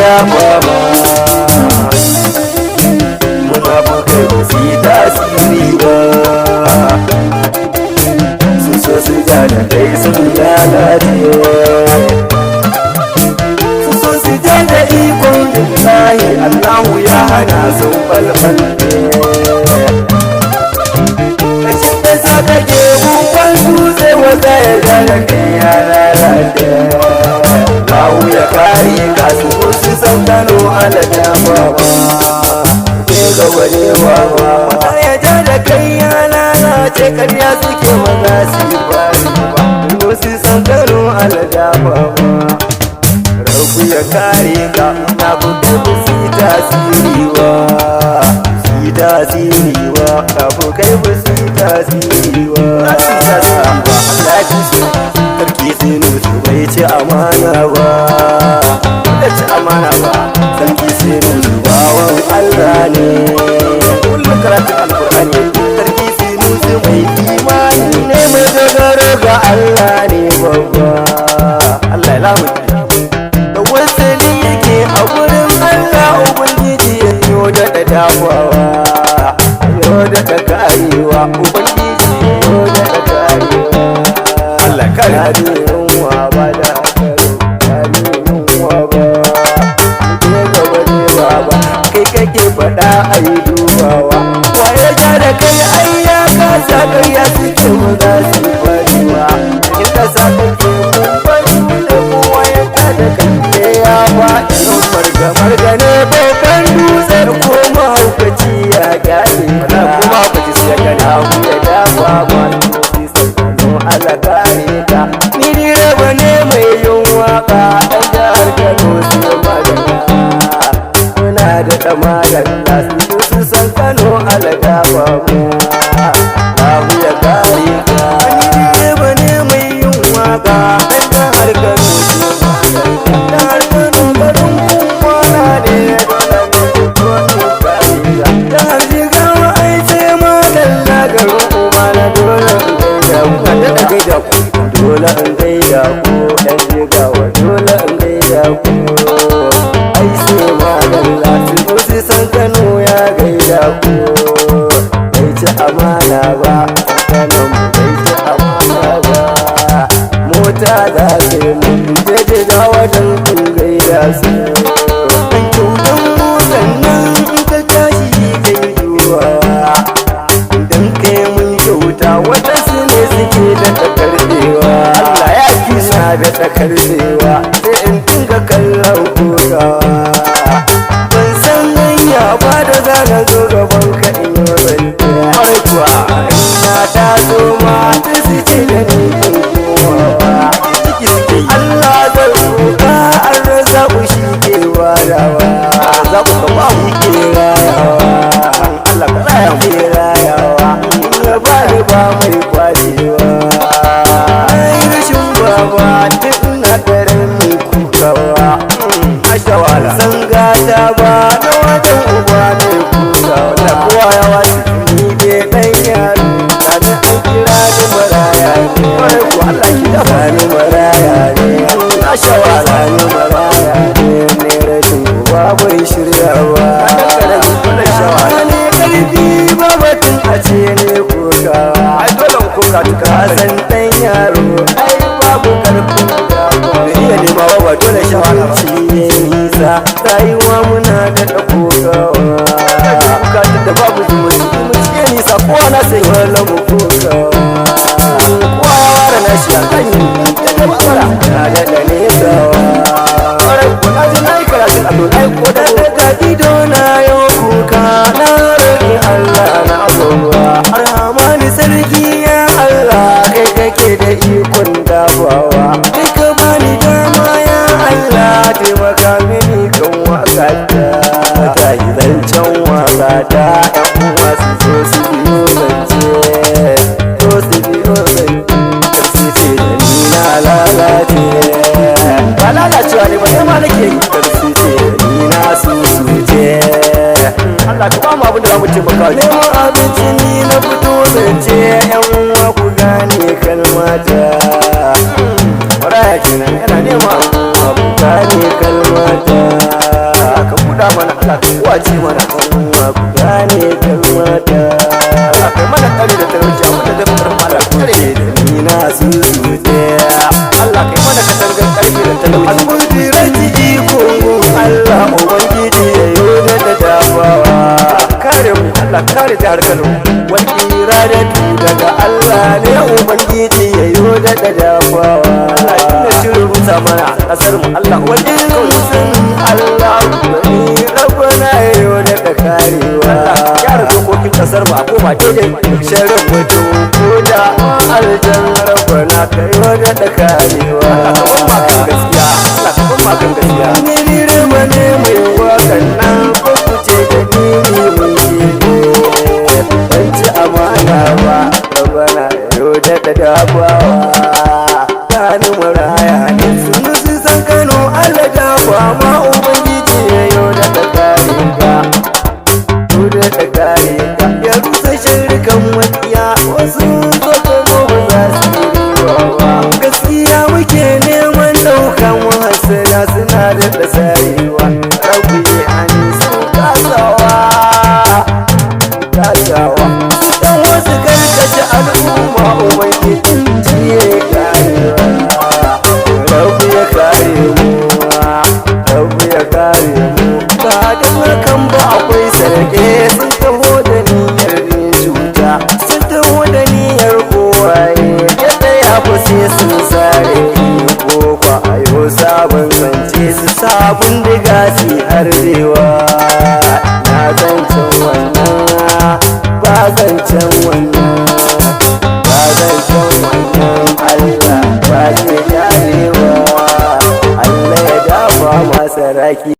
dafa ma. Munafukai ba su yi tasiri ba, su so su ja da kai sun lalace. Su so su ja da ikon billahi, Allahu ya hana sun falfalle. Kashin da sa kake bukwan dutse, wata ya ja da kai ya lalace. Allahu ya kare ka, su su san Kano alada baba. Ke gaba ne baba. Wata ya ja da kai ya lalace, karya suke maza su yi bari ba. Su san Kano alada baba. Rabu ya kare ka, na buɗe ba su yi tasiri ba. Su yi tasiri ba, abokai ba su yi tasiri ba. Su yi tasiri ba, Allah ya su. Sarki Sinusu bai ci amana ba. Bai ci amana ba, Sarki Sinusu bawan Allah ne. Kullum karatun Alkur'ani. Sarki Sinusu mai imani ne, mai dogaro ga Allah ne babba. Allah ya lamu. Da wasali yake a gurin Allah, Ubangiji ya yo daɗa dafawa, yo daɗa karewa, Ubangiji ya yo daɗa karewa. Allah kare. Ya ji yunwa ba da karo, ya ji yunwa ba. Je gaba ne baba, kai kake faɗa a yi dubawa. Waye ja da kai ai ya kasa, ƙarya suke mu za su faruwa. In kasa kake mun bari da kowa ya ja da kai sai ya faɗi. Marga ne babban dutse ko mahaukaci ya gyale. Wallahi ko mahaukaci sai ya gyale. Abu ya dafa ma no Allah kare ka. Ni direba ne mai yin waka, ɗan jihar Kano sai madalla. Muna da ɗamadalla su su san Kano Allah dafa mu. Abu ya kare ka. Ni direba ne mai yin waka, ɗan jihar Kano sai madalla. Jihar Kano garin kwana ne, dole ne ku kare ka. Jihar Jigawa ai sai madalla, garin uba na dole in gaida ku. Ina daɗa gaida ku. Dole in gaida ku ɗan Jigawa, dole in gaida ku. Ai sai madalla su zo su san Kano ya gaida ku. Bai ci amana ba, Kano mu bai ci amana ba. Mota za su yi mun je Jigawa don in gaida su. Dan kyautan motan nan in ka tashi kai dubawa. Idan kai mun kyauta waɗansu ne suke da takardewa. Allah ya fi su. Suna da takardewa sai in dinga kallon kokawa. Ban san hanya ba da za na zo gaban ka in yi zance. Kwarai kuwa. Na taso ma ta su ce da ni in komawa. Ciki suke yi. Allah zan roƙa an razaku shi ke wadawa. Za ku ka ba mu. Shi ke rayawa. Allah ka raya mu. Ke rayawa. Ya ba ni ba mai kwacewa. Ai rashin baba duk na ƙaramin kukawa. Masha wahala. San gata ba na wajen uba ne kukawa. Wallahi kowa ya wace. Ni dai ɗan yaro, na da an kira ni maraya ne. Kwarai kuwa Allah ki dafa. Sani maraya ne. Masha wahala. Sani maraya ne. Ne rashin uba bai shirya ba. Wannan shawara. Ne karfi ba batun a ce ne kokawa. Ai dole mu koka tuka. Ka san ɗan yaro ai babu karfin gaba. Bai iya nema ba, ba dole shawara ba. Shi ne nisa rayuwa muna da kokawa. Kuka tun da babu zumunci. Zumunci ya nisa kowa na sai. Dole mu kokawa. Kowa ya ware nashi a kan yi. Da matsala. Na daɗa nesawa. Kwarai kuwa na ji na yi karatun allo na yi ko da Daga ido na yau kuka na roƙi Allah na abubuwa. Arhamani sarki ya Allah kai kake da ikon dafawa. Kai ka bani dama ya Allah taimaka mini kan waƙata. Ta yi zancen waƙata ‘yan uwa su zo su biyo zance. Zo su biyo zance. Kar su ce da ni na lalace. Ba lalacewa ne ba, nema nake yi. Kar su ce da ni na susuce. Allah ka ba mu abin da za mu taimaka wa juna. Neman abinci ni na fito zance yan uwa ku gane kalmata. Maraya kenan yana nema. Uwa ku gane kalmata. gyara mana, Allah ka kwace mana. Kuma ku gane kalmata. Allah kai mana tsari da talauci, abin da zai fi karfin Allah ka kare. Da ni na susute. Allah kai mana katangar karfe da talauci. Alƙudirati ikon Allah, Ubangiji ya yi da dafawa. Kare mu, Allah kare jihar Kano. Wal iradatu daga Allah ne, Ubangiji ya yi da dafawa. Allah ya tuna shirin rusa mana kasar mu, Allah Wal ubangiji ilmu sanin Allah, ni rabbana ya yi da karewa. Allah gyara dokokin kasar mu a koma daidai. Shirin mutum ko da aljan, rabbana kai wa da karewa. Allah ka ban ma kan gaskiya, Allah ka ban ma kan gaskiya. Ni direba ne mai wakan nan, ko ku ce da ni ni mun ne, ban ci amana ba, rabana yau da da dabawa gani maraya ne sunu su san Kano. Allah dafa ma, Ubangiji ya yau da da kare ka, yau da da kare ka, ya rusa shirkan makiya. Wasu zo Kano ba za su yi riba ba. Gaskiya muke neman ɗaukan hasana, suna da tsarewa, rabu an sun kasawa kasawa, dan wasu karkace al'umma, Ubangiji shi ya karewa. Rabu ya kare mu, rabu ya kare mu. Ba da hakan ba akwai sarki, sun taho da niyyar ne cuta, sun taho da niyyar kowaye ya tsaya ku sai sun sare ko kwa ayo sabon zance, su sabon diga su harbewa. Na zancen wannan, ba zancen wannan, ba zancen wannan. Allah ba shi ganewa, Allah ya dafa masa raki.